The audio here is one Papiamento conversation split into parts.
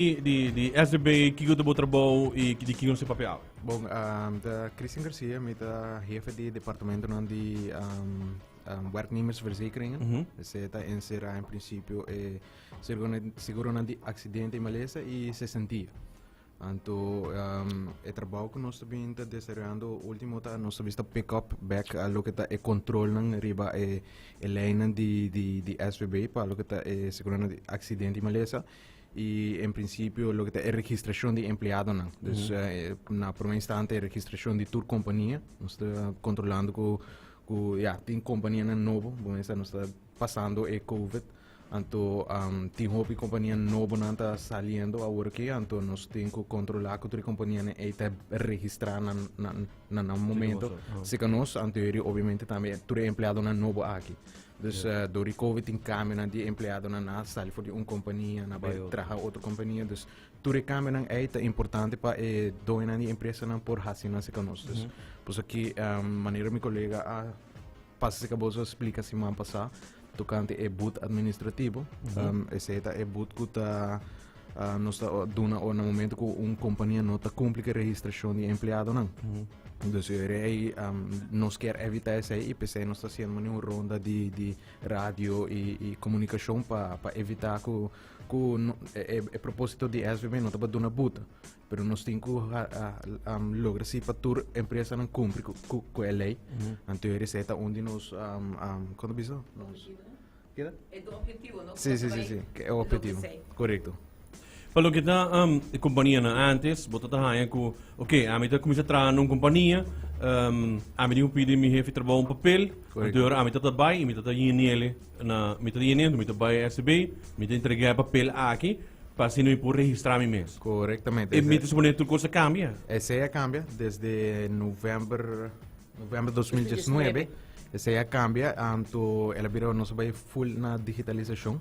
Di di SDB, kiko ta bo trabou i di kiko nos ta papia awe? Bon, mi ta Christian Garcia, mi ta hefe di departamentonan di werknemersverzekeringen. Esei ta enserá en prinsipio e seguronan di aksidente i malesa i sesentia. Anto e trabou ku nos ta bin ta desaroyando ultimo ta nos ta bisa pick up bek a loke ta e kontrolnan riba e leinan di di SVB pa loke ta e seguronan di aksidente i malesa. Y en principio loke ta e registracion di empleadonan. Dus na prome instante e registracion di tur compania. Nos ta controlando cu cu ya tin companianan nobo. Bo mester nos ta pasando e covid. Anto tin hopi compania nobonan ta saliendo awor aki. Anto nos tin cu controla cu tur e companianan ey ta registra nan nan na nan momento. Cerca nos. Anto obviamente tambe tur e empleadonan nobo aki. Dus door di covid tin cambionan di empleadonan a sali for di un compania na bai traha otro compania. Dus tur e cambionan ey ta importante pa e doñonan di empresanan por haci nan cerca nos. Dus pues aki manera mi colega a pasa cerca boso a splica siman pasa tocante e boet administrativo. Esey ta e boet cu ta nos ta duna ora na momento cu un compania no ta cumpli cu e registracion di empleadonan. Dus ei nos kier evita esei y p'esei nos ta haciendo mane un ronda di di radio y y comunicacion pa pa evita cu cu no e e proposito di SVB no ta pa duna buta pero nos tin cu logra si pa tur empresanan cumpli cu cu cu e ley. Anto esei ta un di nos con ta bisa? Nos Keda? E ta objetivo, no? Sí, sí, sí, sí. Ke e objetivo. Correcto. Pa loke ta um, e kompanianan antes, bo ta ta haña ku, oké, ami ta kuminsá traha na un kompania, um, ami tin ku pidi mi hefe trabou un papel, Correcto. anto ami ta ta bai i mi ta ta yinele na, mi ta yinendo, mi ta bai SB, mi ta entregá e papel aki, pa asina mi por registrá mi mes. Correctamente. E mi ta suponé tur kos a kambia. Esei a kambia desde november November 2019, esei a cambia, anto el a bira nos a bai full na digitalisacion.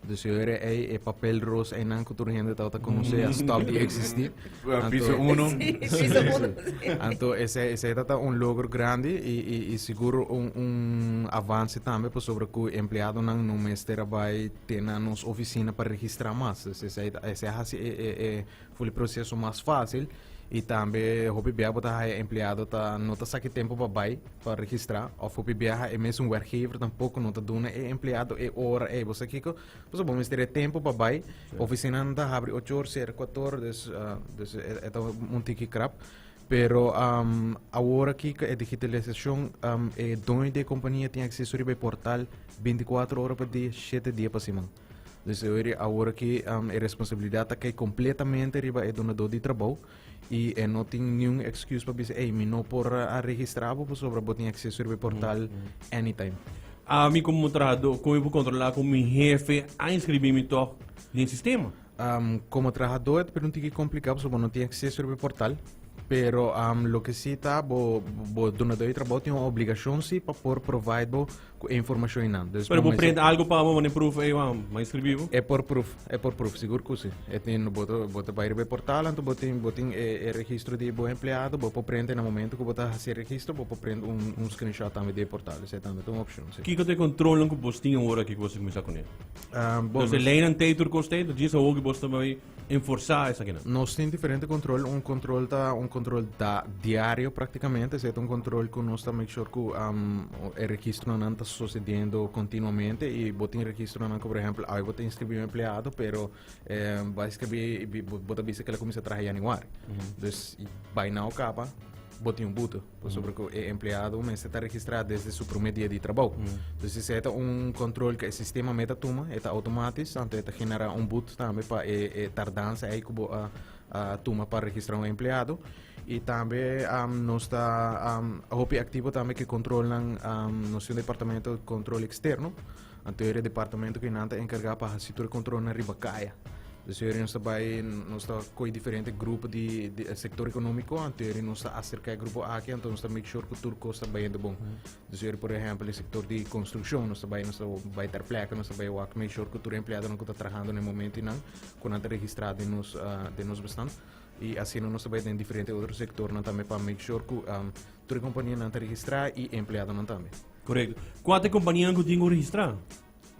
Dus yo era ei e papel roos einan cu tur hende tabata conoce a stop di existi. Anto, piso uno. Sí, piso uno. Sí. Anto esei, esei tata un logro grandi y, y, y sigur un, un avance tambe pasobra cu empleadonan no mester a bai te na nos oficina pa registra mas. Dus esei, esei a haci e, e, e Ful e proceso mas fácil y tambe hopi biaha bo ta haya empleado ta no ta saki tempo pa bai pa registra of hopi biaha e mesun werkgever tampoco no ta duna e empleado e ora ey bo sa kiko pasobra bo mester e tempo pa bai oficinanan ta habri ocho or sera cuatro or dus dus e ta un tiki krap pero awor aki cu e digitalisacion e doño di e compania tin acceso riba e portal binticuatro ora pa dia shete dia pa siman. Dus awor aki e responsabilidad ta kai completamente riba e dunador di trabou y e no tin niun excuse pa bisa, ey, mi no por a registra bo pasobra bo tin acceso riba e portal anytime. Ami como trahador, con mi por controla cu mi hefe a inscribi mi toch den sistema? Como trahador e ta un tiki complica pasobra bo no tin acceso riba e portal. Pero loke si ta bo bo dunador di trabou tin un obligacion si pa por provide bo Cu e informacion einan. Dus Pero bo bo print algo pa bo mane proof ei wan, ma inscribi bo? E por proof, e por proof, sigur cu si. E tin, bo ta, bo ta bay riba e portal, anto bo tin, bo tin e, e registro di bo empleado, bo por print na momento cu bo ta haci e registro, bo por print un, un screenshot tambe di e portal. Esey tambe ta un opcion, si. Kico ta e controlnan cu bos tin awor aki cu bos a cuminsa cune? Bo, Dus e leynan tey tur cos tey, djis awor cu bos ta bay enforzá esakinan? Nos tin diferente control. Un control ta un control da diario prácticamente. Esei ta un control cu nos ta make sure cu um, e registronan ta sucediendo continuamente y bo tin registronan cu, por ejemplo, awe bo ta inscribí un empleado, pero eh, bo a inscribí, bo, bo ta bisa que el a cuminsa traha januari. Dus by now caba, bo tin un boete. Pasobra cu e empleado mester ta registra desde su primer dia di trabou. Dus esei ta un control cu e sistema me ta tuma, e ta automatisch, anto e ta genera un boete tambe pa e, e tardanza ei cu bo a, a tuma pa registra un empleado. Y tambe um, nos ta um, hopi activo tambe cu controlnan, um, nos tin un departamento control externo. Anto e departamento ku nan ta enkargá pa hasi tur e kontrolnan riba kaya. Dus eri nos ta bai, nos ta koi diferente grupo di, di e sektor ekonómiko, anto eri nos ta aserká e grupo aki, anto nos ta make sure ku tur kos ta bayendo bon. Dus eri por ehèmpel e sektor di konstrukshon, nos ta bai, nos ta bai ter plekke, nos ta bai wak make sure ku tur e empleadonan ku ta trahando na e momentunan, ku nan ta registrá den nos, den nos bestand. I asina nos ta bai den diferente otro sektornan tambe pa make sure ku tur e kompanianan ta registrá i e empleadonan tambe. Korekto. Kua ta e kompanianan ku tin ku registrá?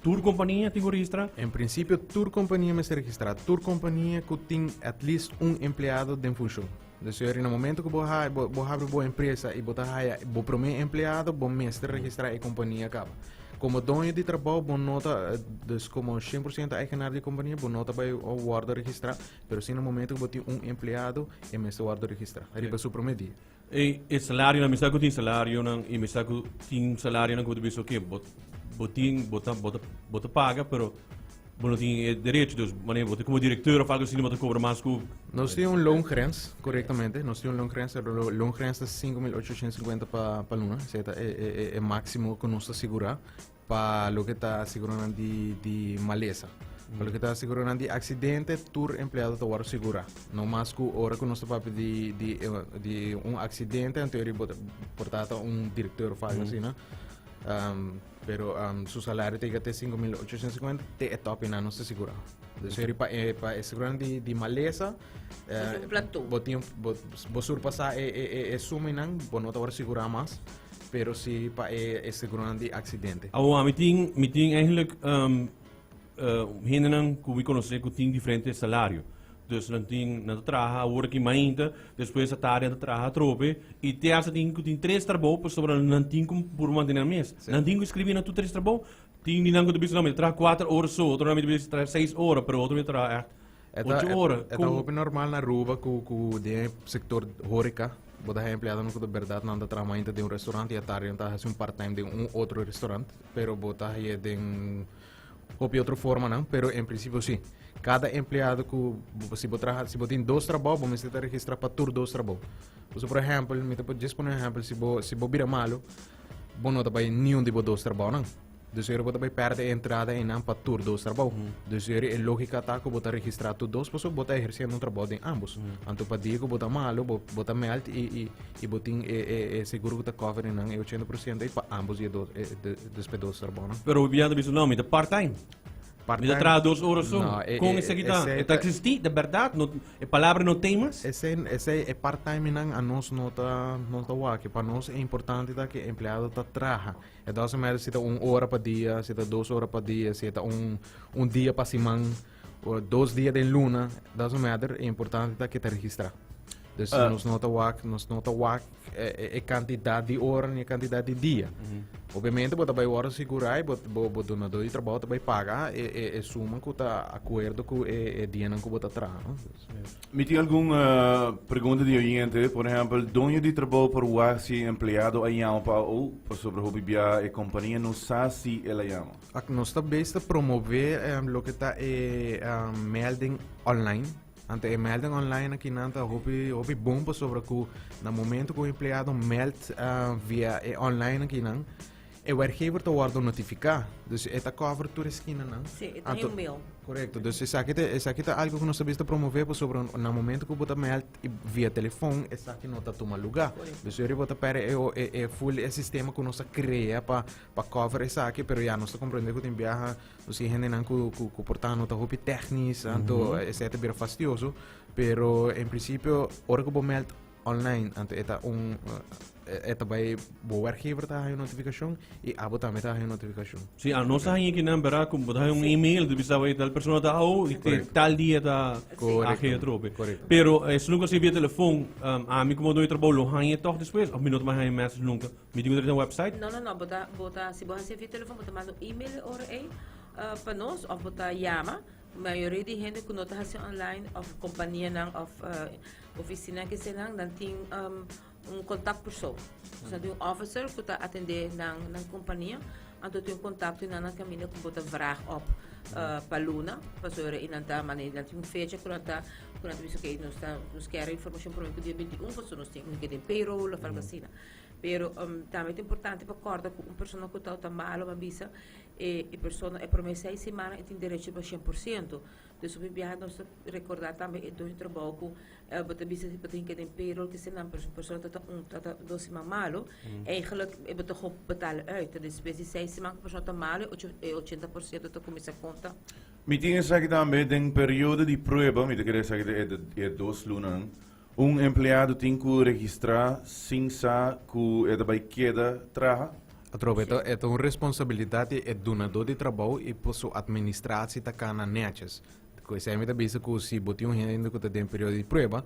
Tur kompania tin ku registrá? En prinsipio tur kompania mester registrá. Tur kompania ku tin at least un empleado den funshon. Dus yori na momento ku bo ha bo bo habri bo empresa i bo ta haya bo promé empleado, bo mester registrá e kompania kaba. Komo doño di trabou bo no ta, dus komo 100% eigenaar di e kompania bo no ta bai wòrdu registrá, pero si na momento ku bo tin un empleado e mester wòrdu registrá riba su promé dia. E e salarionan, mi sa ku tin salarionan i mi sa ku tin salarionan ku bo ta bisa oke bo bo tin bo ta bo ta bo ta paga pero bo no tin e derecho dus manera bo ta komo direkteur of algo asina bo ta kobra mas ku Nos tin un loongrens, korektamente. Nos tin un loongrens, e loongrens ta 5850 pa pa luna. Esei ta e e e máksimo ku nos ta sigurá. Pa loke ta seguronan di di malesa. Pa loke ta seguronan di aksidente, tur empleado ta wòrdu sigurá. No mas ku ora ku nos ta papia di di di un aksidente, anto eri bo ta por ta ta un direkteur òf algu asina. Pero su salario ta yega te 5850, te e tòpinan nos ta sigurá. Dus eri pa e pa e seguronan di di malesa, Un plato. bo tin bo bo surpasá e e e sumanan, bo no ta wòrdu sigurá mas. Pero si pa e e seguronan di accidente. Awo mi tin mi tin eigenlijk um, uh, hendenan ku mi konosé ku tin diferente salario. Dus nan tin nan ta traha awor aki mainta, despues a tarde nan ta traha atrobe i te hasta tin ku tin tres trabou pasobra nan tin ku puru mantené nan mes. Nan tin ku skribí na tur tres trabou. Tin di nan ku ta bisa no mi ta traha kuater ora so, otro nan mi ta bisa traha seis ora, pero otro mi ta traha ègt Ocho ora. E ta hopi normal na Aruba ku ku den e sektor horeca bo ta haña empleadonan ku ta bèrdat nan ta traha mainta den un restaurant i atardi nan ta hasi un part time den un otro restaurant pero bo ta haña den hopi otro formanan pero en prinsipio si kada empleado ku si bo traha si bo tin dos trabou bo mester ta registra pa tur dos trabou. Pasobra por ehèmpel mi ta por djis pone un ehèmpel si bo si bo bira malu bo no ta bai niun di bo dos trabounan. Dus eri bo ta bai perde e entrada einan pa tur dos trabou. Dus eri e logika ta ku bo ta registrá tur dos pasobra bo ta ehersiendo un trabou den ambos. Anto pa dia ku bo ta malu bo bo ta mèld i i i bo tin e e e seguro ku ta cover einan e 80% ei pa ambos di e dos e de dus pa e dos trabounan. Pero bo bia ta bisa no mi ta part time. Part Mi ta time? traha dos ora so. No, e Kon e esaki ta? esei E ta ta eksistí de bèrdat? No e palabra no ten mas? Esei esei e part timenan a nos no ta no ta wak. Pa nos e importante ta ku e empleado ta traha. E doesn't matter si ta un ora pa dia, si ta dos ora pa dia, si ta un, un dia pa siman, o dos dia den luna, doesn't matter, e importante ta ke ta registrá. Dus uh, nos no ta wak, nos no ta wak e, e, e cantidad di ora ni e cantidad di dia. Obviamente bo ta bai wòrdu sigurá i bo, bo, bo donador di trabou ta bai paga e, e, e suma ku ta akuerdo ku e, e dianan ku bo ta traha, no? Dus, Mi tin algun pregunta di oyente. Por ehempel, doño di trabou por wak si e empleado a yama pa AO pasobra hopi bia e kompania no sa si el a yama. Ak, nos ta bes ta promové loke ta e melding online. Anto e melding online akinan ta hopi hopi bon pasobra ku na momento ku un empleado meld via e online akinan, E werkgever ta wòrdu notifiká, dus e ta cover tur e skinanan. Sí, e ta un mail. Korekto, dus esaki ta esaki ta algu ku nos ta bisa ta promové pasobra na momento ku bo ta mèld via telefòn esaki no ta tuma lugá. Dus yori bo ta pèrdè e e e full e sistema ku nos a krea pa pa cover esaki, pero ya nos ta komprendé ku tin biaha nos tin hendenan ku ku ku por ta no ta hopi tèknis, anto esei ta bira fastioso, pero en prinsipio ora ku bo mèld online anto e ta un e ta bai bo werkgever ta haña un notifikashon i abo tambe ta haña un notifikashon. Sí, a nos a haña kinan bera ku bo ta haña un email di bisa tal persona ta au i te tal dia ta Korekto. age atrobe. Korekto. Pero esun ku a via telefon, ami komo doño trabou lo haña tòg despues òf mi no ta haña message nunka? Mi tin ku drenta website? No, no, no, bo ta, bo ta, si bo hasi via telefon, bo ta manda un email e ora ei pa nos òf bo ta yama. Mayoria di hende ku no ta hasi online òf kompanianan òf Oficina ke senan nan tin un contactpersoon. Dus nan tin un officer ku ta atendé nan nan kompania, anto tin un kontakto i nan nan kaminda ku bo ta vraag op pa luna, pasobra i nan ta manda nan tin un fecha ku nan ta ku nan ta bisa oke nos ta nos kier informashon promé ku dia 21 pasobra nos tin un ke den payroll òf algo asina. Pero tambe ta importante pa kòrda ku un persona ku ta malo a bisa e e persona e promé seis semana e tin derecho pa 100%. Dus hopi biaha nos ta rekordá tambe e doño trabou ku bo ta bisa si bo tin ke den payroll ke esnan pero si un persona ta ta un ta ta dos siman malu eigenlijk e bo ta gewoon betalen uit. Ta despues di seis siman ku e persona ta malu e ocho e 80% ta kuminsá konta. Mi tin esaki tambe den periodo di prueba, mi ta kere esaki ta e dos lunanan, un empleado tin ku registrá sin sa ku e ta bai keda traha? Atrobe, e ta un responsabilidat di e dunadó di trabou i pa su atministratie ta kana nètjes. Ku esei mi ta bisa ku si bo tin un hende ku ta den periodo di prueba,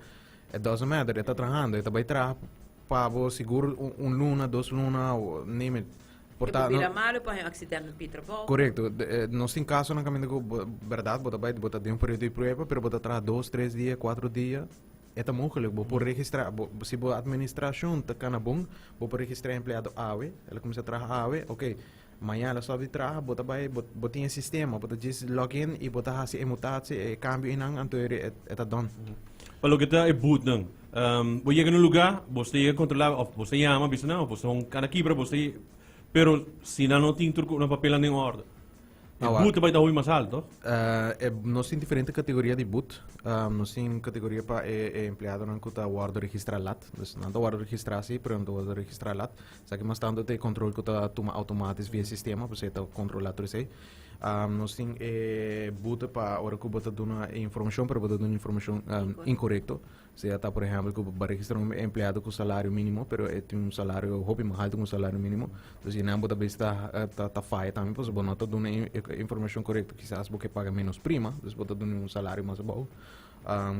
it doesn't matter, e ta trahando, e ta bai traha pa bo sigur un luna, dos luna, name it. Por ta bira malu pa un aksidente di trabou. Korekto. Nos tin kasonan kaminda ku bèrdat bo ta bai, bo ta den un periodo di prueba, pero bo ta traha dos, tres dia, kuatro dia. E ta mogelijk, bo por registra, bo, si bo administracion ta cana bon, bo por registra e empleado awe, el a cuminsa traha awe, ok, mañana el a stop di traha, bo ta bay, bo, bo tin e sistema, bo ta djis log in y bo ta haci e mutatie, e cambio eynan, anto e, e ta done. Pa loke ta e boetnan, bo yega na un lugar, bo ta yega controla, of bo ta yama, bisa nan, of bo ta un cana kibra, bo ta, pero si nan no tin tur nan papelnan den orde. E boet ta bai ta hopi mas alto. E, nos tin diferente categoria di boet. Nos tin categoria pa e, e empleadonan cu ta wordo registra lat. Dus nan ta wordo registra si, pero nan ta wordo registra lat. Esaki mas tanto ta e control cu ta tuma automatisch via e sistema, pues e ta controla tur esey. Nos tin e boete pa ora cu bo ta duna e informacion, pero bo ta duna informacion incorrecto. Sea ta por ehempel ku bo registra un empleado ku salario mínimo, pero e tin un salario hopi mas alto ku un salario mínimo. Entonces i nan bo ta bisa ta ta ta faya tambe pasobra bo no ta duna e informashon korekto. Kisas bo ke paga menos prima, dus bo ta duna un salario mas abou.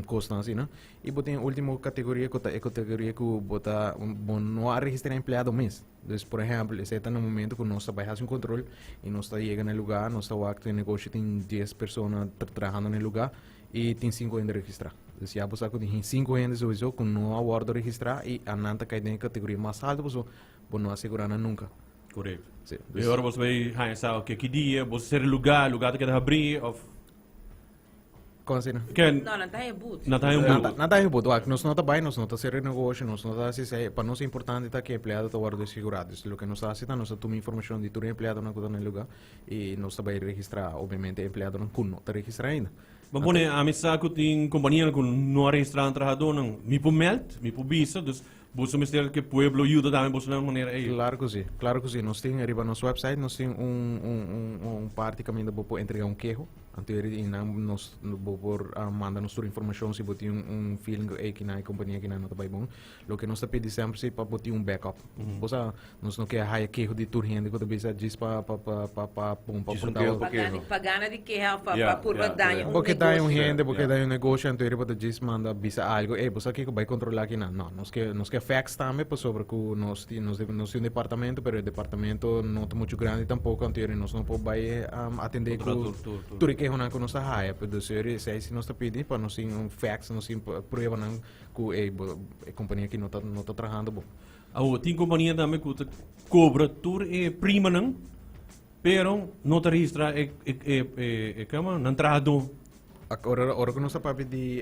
Kosnan asina. I bo tin e ultimo kategoria ku ta e kategoria ku bo ta bo no a registra e empleado mes. Dus por ehempel esei ta na momento ku nos ta bai hasi un kontrol i nos ta yega na e lugar, nos ta wak ku e negoshi tin dies persona trahando na e lugar i tin sinku hende registrá. Dus ya bo sa ku tin sinku hende souiso ku no a wòrdu registrá i anan ta kai den e kategoria mas haltu pasobra bo no a sigurá nan nunka. Korekto. Sí. I ora bo ta bai haña sa oke ki dia bo ta sera e lugá, e lugá ta keda habrí òf. Kon asina? Ken? No, nan ta haña but. Nan ta haña un but. Nan ta haña but. Wak, nos no ta bai, nos no ta sera e negoshi, nos no ta hasi esei. Pa nos importante ta ku e empleado ta wòrdu sigurá. Dus loke nos ta hasi ta nos ta tuma informashon di tur e empleadonan ku ta na e lugá i nos ta bai registrá obviamente e empleadonan ku no ta registrá ainda. Bo pone ami sa ku tin kompanianan ku no a registrá nan trahadónan. Mi por mèld, mi por bisa, dus boso mester ke pueblo yuda tambe boso na manera ei. Klaro ku si, klaro ku si. Nos tin riba nos website nos tin un un un un parti kaminda bo por entregá un keho. Anto eri nan nos bo por manda nos tur informashon si bo tin un feeling ku ey kinan e kompania kinan no ta bai bon. Loke nos ta pidi semper si pa bo tin un backup. Bo sa nos no ke haya keho di tur hende ku ta bisa djis pa pa pa pa pa pon pa Djis un porta keho otro. pa Pa gana, keho. pa gana di keha of pa, Ja, pa purba ja, daña un Bo ke daña un negoshi. hende, bo ke Ja. daña un negoshi, anto eri bo ta djis manda bisa algo, ey bo sa kiko bai kontrola kinan. No, nos ke nos ke facts tambe pasobra ku nos tin nos nos tin un departamento pero e departamento no ta muchu grandi tampoko anto eri nos no por bai atende ku Tur, tur, tur. tur e kehonan ku nos ta haya. Dus eri esei si nos ta pidi pa nos tin un facts, nos tin pruebanan ku ey bo e kompania aki no ta no ta trahando bon. Awor tin kompania tambe ku ta kobra tur e primanan pero no ta registra e e e e kama nan trahadó. Ora ora ku nos ta papia di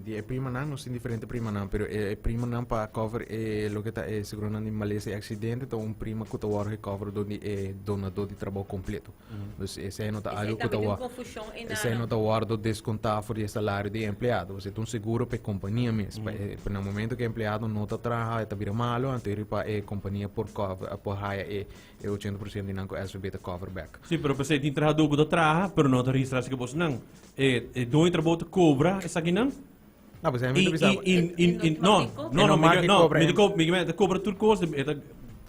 di e primanan nos tin diferente primanan pero e e primanan pa cover e loke ta e seguronan di malesa i aksidente ta un prima ku ta wòrdu gecover dor di e donadó di trabou kompleto. Dus esei no ta Esei algo ku tambe ta tin wòrdu confusion einan. esei no ta wòrdu deskontá for di e salario di e empleado. Pasobra e ta un seguro pa e kompania mes. Pa e pa na momento ku e empleado no ta traha e ta bira malo anto eri pa e kompania por cover por haya e e 80% di nan ku SVB ta cover bek. Sí, pero p'esei tin trahadó ku ta traha pero no ta registrá esaki bosnan. E e doño di trabou ta kobra esakinan. No, pues I, mi ta bisa i, i, i, E i, no no, mag di no, E no, no mi mag ke, di no, kobra mi ta en- ko, mi ke, ta kobra tur kos, e ta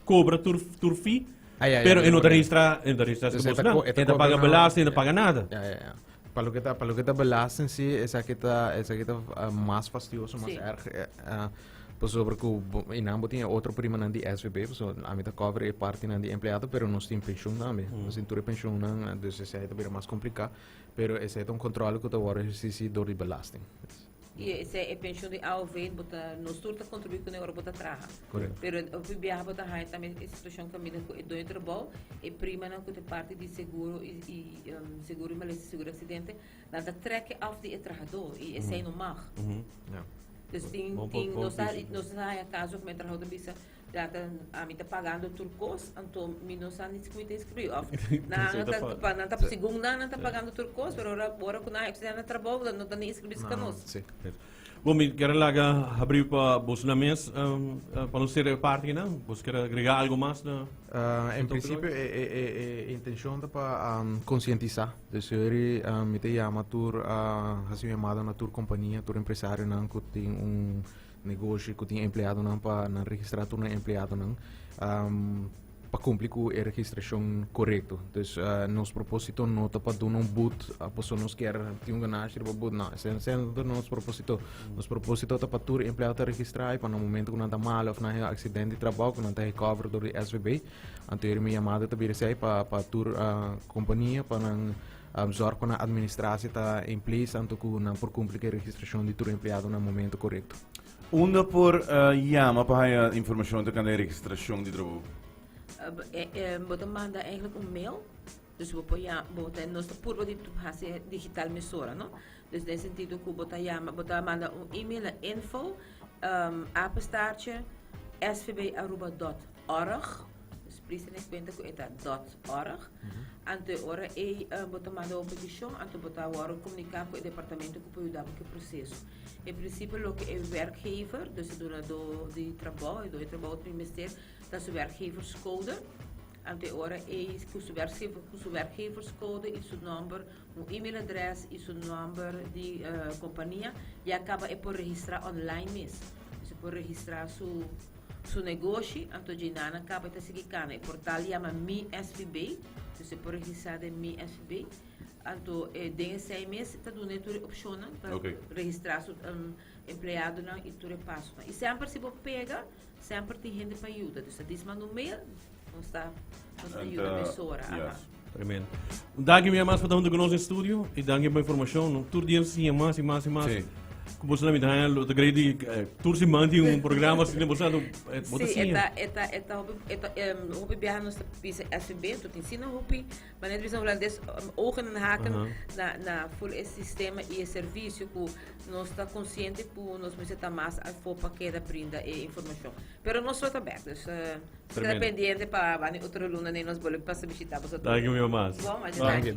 kobra tur, tur fee, Ah, ya, ya, pero ya, e no ta ya. registra, e no ta registra Dus su e ta bosnan. ko- e ta E ta kobra paga na- belasting, e ta ya. paga nada. Ja, ja, ja. Pa loke ta, pa loke ta belasting sí, esaki ta, esaki ta ah, mas fastidioso, mas Sí. erg. Eh, ah, pasobra ku bo, i nan bo tin e otro primanan di SVB, pasobra ami ta cover e partinan di empleado, pero nos tin pensioen tambe. Nos tin tur e pensioennan, dus esei ta bira mas kompliká. Pero esei ta un controle cu ta worde ehercici door di belasting. Y esei e pensioen di AOV, bo ta, nos tur ta contribui cune ora bo ta traha. Correcto. Pero hopi biaha bo ta haya tambe e situacion caminda cu e doño trabou, e primanan cu ta parti di seguro y, y seguro di malesa, seguro di accidente, nan ta trek af di e trahador y esei no mag. Ja. Dus tin, Bon tin, bon nos ta, visie. nos ta haya caso cu mi trahador ta bisa, Ya ta ami ta pagando tur kos, anto mi no sa ni si ku mi ta inscribí. Of nan ta pa nan ta segun nan nan ta pagando tur kos, pero ora ora ku nan a na trabou nan no ta ni inscribí cerca nos. Sí. Bon, mi kier laga habri pa boso na mes, pa nos sera e parti akinan. Boso kier agrega algo mas na En principio e e e e intencion ta pa concientisa. Dus eri mi ta yama tur hasi un yamada na tur compania, tur empresarionan ku tin un negoshi ku tin empleadonan pa nan registrá tur nan empleadonan. Pa cumpli cu e registracion corecto. Dus nos proposito no ta pa duna un boet, paso nos kier tin un ganashi riba boet, no, esey no ta nos proposito. Nos proposito ta pa tur empleado ta registra y pa na momento cu nan ta malo of nan haya accidente di trabao cu nan ta recover door di SVB. Anto mi yamada ta bira esey pa tur compania pa nan zorg pa nan administratie ta in place anto cu nan por cumpli cu e registracion di tur empleado na momento corecto. Unda por yama pa haya informacion tocante e registracion di trabou? Bo ta manda eigenlijk un mail, dus bo por yama, bo ta, nos ta purba di haci digital mesora, no? Dus den sentido cu bo ta yama, bo ta manda un email na info apenstaartje svbaruba dot org, dus please tene cuenta cu e ta dot org, anto e ora ey bo ta manda bo peticion, anto bo ta worde comunica cu e departamento cu por yuda bo cu e proceso. En principio loke e werkgever, dus e dunadó di trabou, e doño di trabou tin mester ta su werkgeverscode. Anto e ora ei ku su werkgever, ku su werkgeverscode i su nomber, un e-mailadres i su nomber di kompania, ya kaba e por registrá online mes. Dus e por registrá su su negoshi, anto djinana kaba e ta sigui kana. E portal yama Mi SVB, dus e por registrá den Mi SVB. Anto den esei mes ta duna e tur e opshonnan pa registrá su empleadonan i tur e pasonan. I semper si bo pega, semper tin hende pa yuda. Dus ta dis manda un mail, nos ta nos ta yuda mesora. Aha. Tremendo. Danki un bia mas pa ta hunto ku nos den studio i danki pa informashon. Tur dia nos siña mas i mas i mas. Ku boso na mi ta haña lo ta grei di tur siman tin un programa asina boso ta bo ta Sí, siña. e ta e ta e ta hopi e ta hopi biaha nos ta bisa SVB, to tin sina hopi Maar net bisa Holandes ogen en haken na na full e sistema y e servicio cu nos ta consciente cu nos mester ta mas afo pa keda brinda e informacion. Pero nos lo ta bek, dus nos keda pendiente pa bani otro luna ne nos bolbe pasa bishita boso. Danki mi mas. Bon, masha danki.